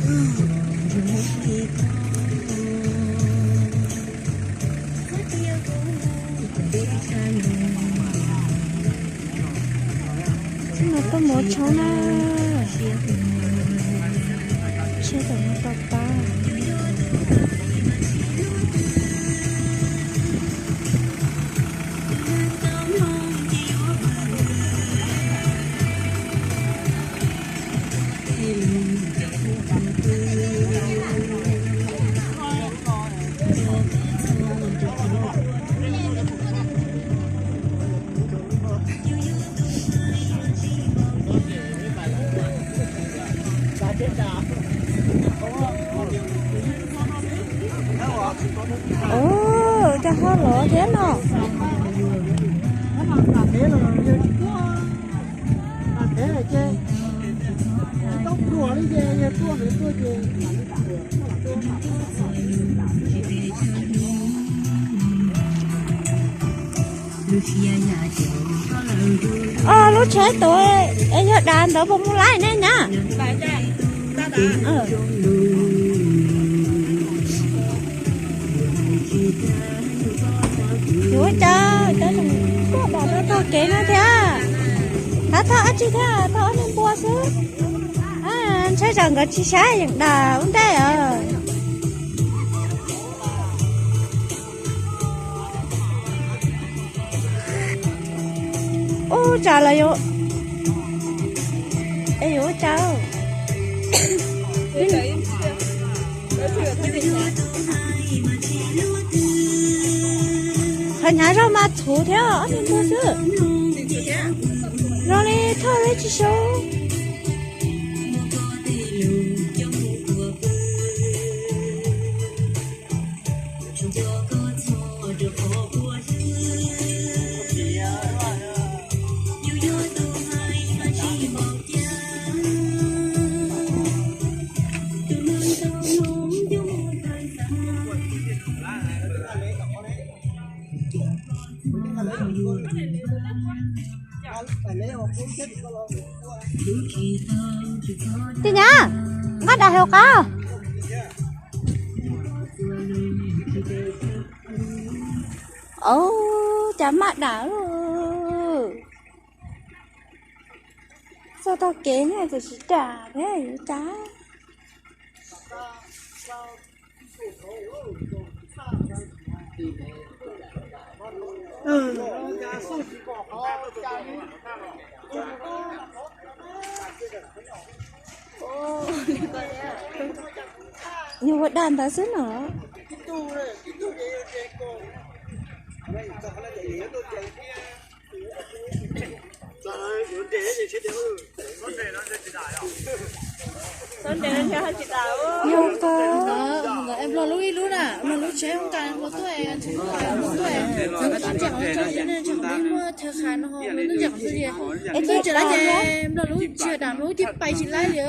Txij no tuaj mus tshoob na, tsheb tom no tau pab. Ua cas ho lov thiab no? Os, lub tsheb tuaj es yog dav ntawd puas mus laij nej nyab? Yuav ua cas cov neeg tuaj dam rau tog kev no thiab. Tab thauj dab tsi thiab, thauj ob niag npua xwb. Ntshai tsam nkawd tsis saib yeem dam ua ntej os. Ub, tsam los yuav, es yuav ua cas? Qhov hnyav zog mas txhuv thiab ob niag npua xwb. Zoo li thauj thiab tsis so. Tij Nyab, nqa dam hauv qab. Ov, cas maj dam lawm. Txog tog kev na txawm tsis dam thiab yuav cas. Yog ua dam ntawd xwb no. Yog ko, nplog lub ib lub na, nplog lub tsev ua nqa nplog tuaj, nplog tuaj, nplog tsis ncaim tso li ne, tsis qhov muaj chaw qhav no, nplog twb ncaim xwb li. Es twb tseem lawm ces nplog lub tsis dam, nplog lub twb pais tsis laib li.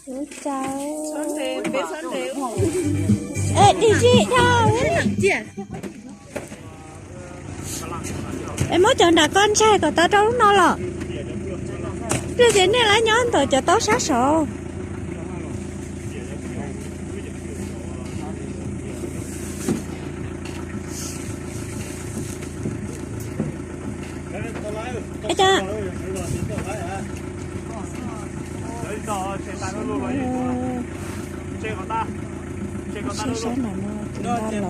Ua cas, es dig zig dhau. Es muab cov nram ko ntsaig kom tau rau lub no los. Pliag ces nej lawv nyob ntawm cov taub sab saud. Es cas sab nram no tus nqa los.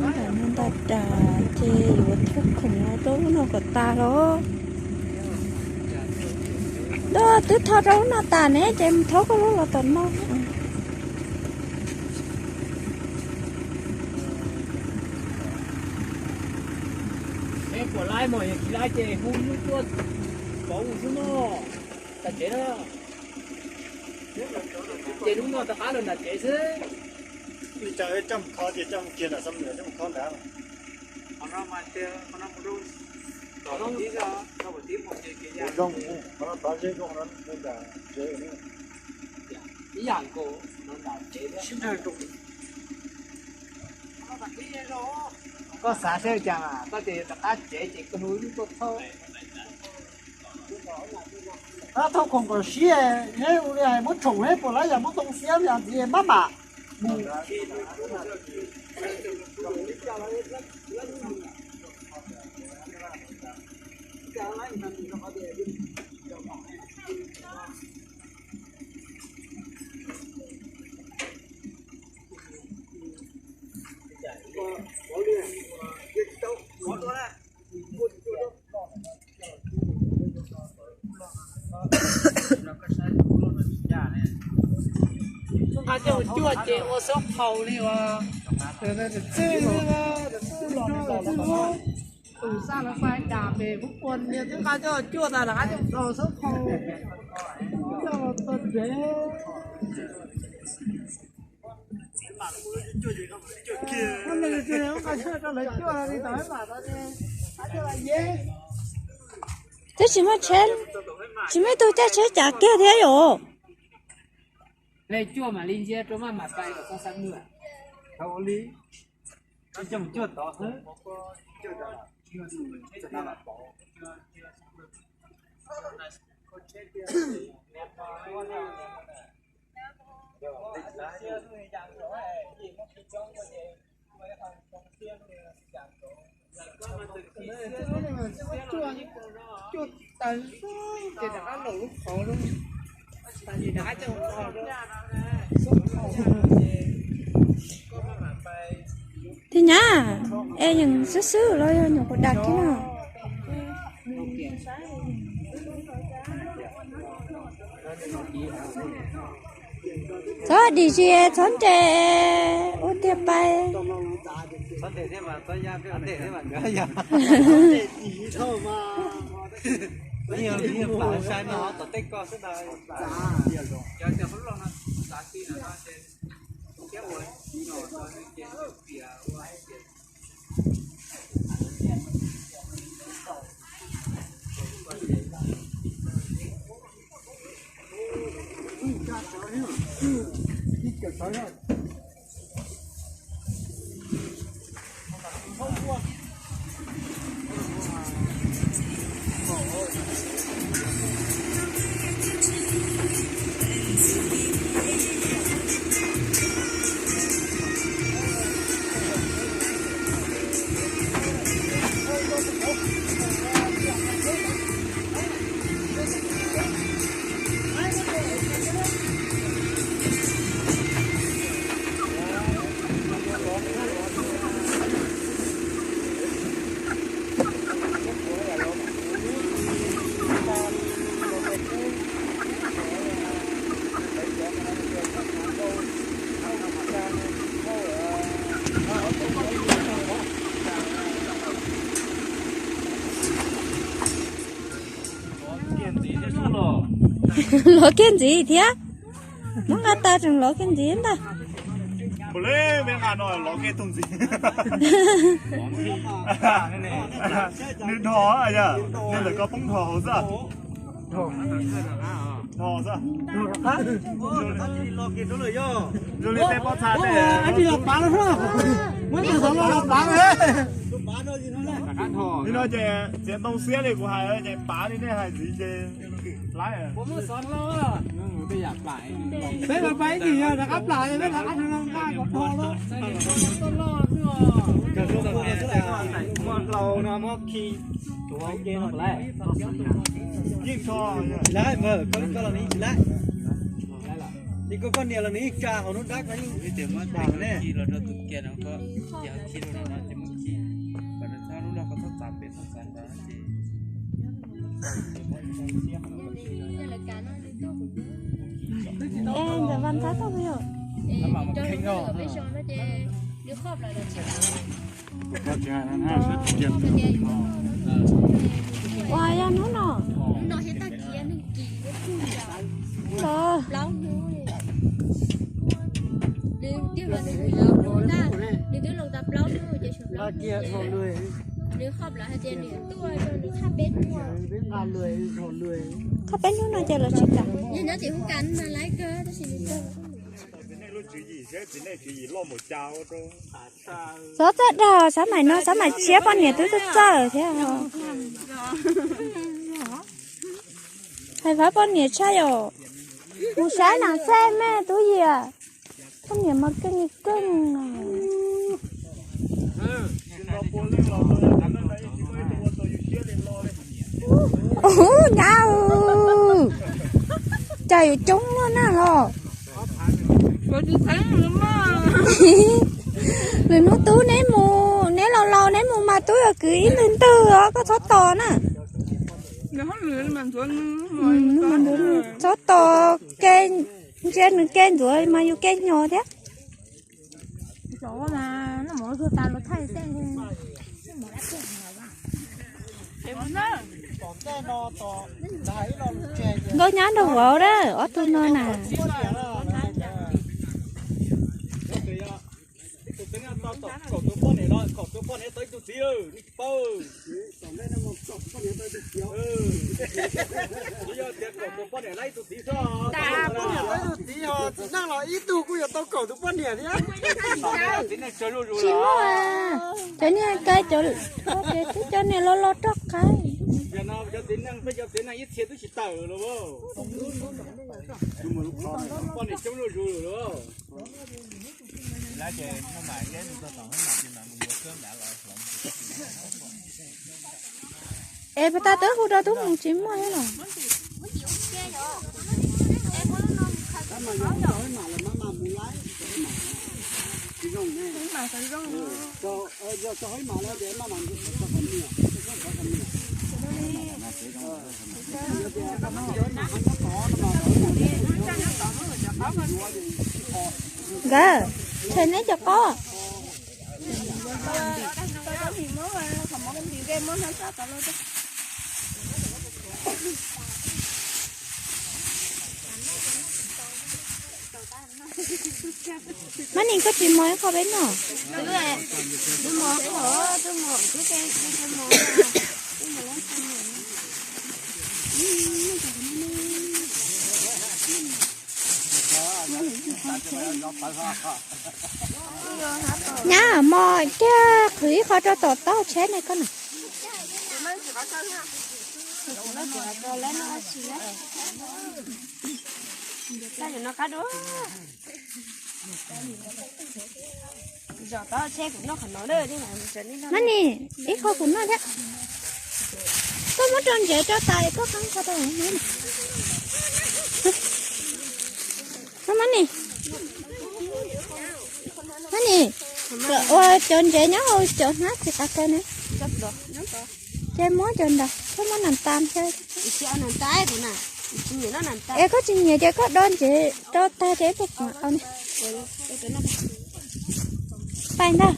Lub nram no ntag, ces yuav thauj khoom rau lub no kom tas los. Dab, twb thauj rau lub no tas ne, ces mus thauj koj lub los tom no. Puas laib mog, yog tsis laib ces hu ib lub tuaj pauv xwb mog. Tag tsev na. Ces lub no rov qab los nram tsev xwb. Coj mus kho ces coj mus kiag nram Xam Nuam coj mus kho nrad. Qhov no mas tias qhov no mus rau tom tib, qhov no tov zeb zoo no nram tsev. Ib yam nkaus no nram tsev thiab. Koj xav saib cas mas koj ces rov qab tsev ces koj hu wb tuaj thauj. Thauj khoom kom siab, neb ua li hais muab tshoom neb puas lawv yog muab too xiab yog ntxiv maj mam mus. Nqa coj mus cuaj ces ua xub qhaus li uas txwj, txwj lub, tus xaj los xaj cas pem kuv ua niag twb nqa coj cuaj tas rov qab coj mus rau xub qhaus, coj tau tsev. Twb tsis muaj tsheb, tsis muaj ib tug caij tsheb cav kiag thiab yom. Leej cuaj mam li ntsia rau maj mam pais kom txog Xam Nuam. Tau ua li, coj mus cuaj tod xwb. Cuaj taw ces rov qab los lub qhov lub, rov qab coj mus. Tig nyab, es yeej xwb xwb los yog nyuam qhuav dag kiag no? Txhob dim zis, txhob nres, ua tiag pais. Lov kiag ntxiv thiab. Muab nqa tag tseem lov kiag ntxiv ntag. Puas li me nqa no lov kiag tus ntxiv. Nws dhos, yog nws lawm koj poob dhos hauv xwb. Dhos xwb. Zoo li tej pob txha tej. Li no ces txiav ntoo xiab li kuv hais ces pav li nej hais ntxiv ces laib. Peb los pais ib ntsis yog rov qab plam, peb rov qab nqa kom dhos los. Muab hlau no muab khi tuav ua ke no lawm. Yeej tsis laib, koj los nws yeej tsis laib. Ces koj, koj niam los nws yeej tsa hauv lub dab ko yeej tsis laib ne. Ntawm Vaj Ntxhab tuaj puas yog? Ua yog hnub no los? Nws twb los tas plaub hnub ces nws qhov plaub hais tias nws tuaj rau nws qhab peb hnub. Qhab peb hnub no ces los tsis tas. Yog nyob tim hoob kas mas laib kawg tab sis nws tuaj. Xov txawj dag xav maim no, xav maim tshiab poj niam twb txawj txawj thiab. Hais fab poj niam tshaj yom. Mus saib nas xej me tub yias. Poj niam mas keej li keej no. Ub, nyab, cas yuav coob luaj na los. Lwm hnub tub neb mus, neb laus laus neb mus mas tub yuav kwv ib ntwg ntwg os, koj txhob tos na. Txhob tos, ke, ntsia nws ke ntxuav mas yus ke hnyo thiab. Nkauj nyab nrog vauv na, ob tug no na. Txiv neej los ib tug kuj yuav tau kaum tus poj niam thiab. Tsis muaj, cov niag kais, cov niag los los roj qab. Cov txiv neej, peb cov txiv neej ib txhia twb tsis tawm los. Poj niam coob zuj zus lawm. Es puas tas twb hu rau tub mus tsis muaj thiab los? Nkawd, tshem neb cov qaub. Mab Nis, koj tsis mos ib qho peb noj? Nyab, mos kiag qhwv ib qho rau tom taub hau tsheb ne koj na. Mab Nis, ib qho kuv noj thiab. Koj muab rau ntsev rau tas koj qeeb qho rau. Mab Nis, Mab Nis, ua cov ntsev nyob hauv cov hnab tsis qab kaw na. Ces muab cov ntawd, koj muab nas tas thiab. Es koj tsis nyiam ces koj do ntsev rau tag ces ib pliag kuv mam au ne. Pais ntag.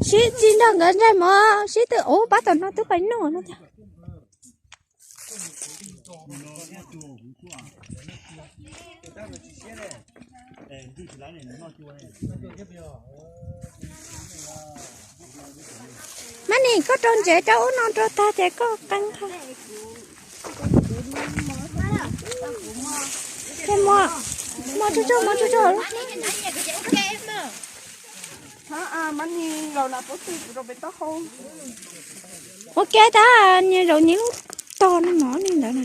Sib tsis nrog nkawd ntsej muag, sib twb ub pab tom no twb pais noj no tiag. Mab Nis, koj rau ntsev rau ub no rau tag ces koj qeeb qho. Ces muab, muab tsuj tsuj, muab tsuj tsuj hauv. Ua ke tag, nyias zaum nyias lub tog no mov li ntawd na.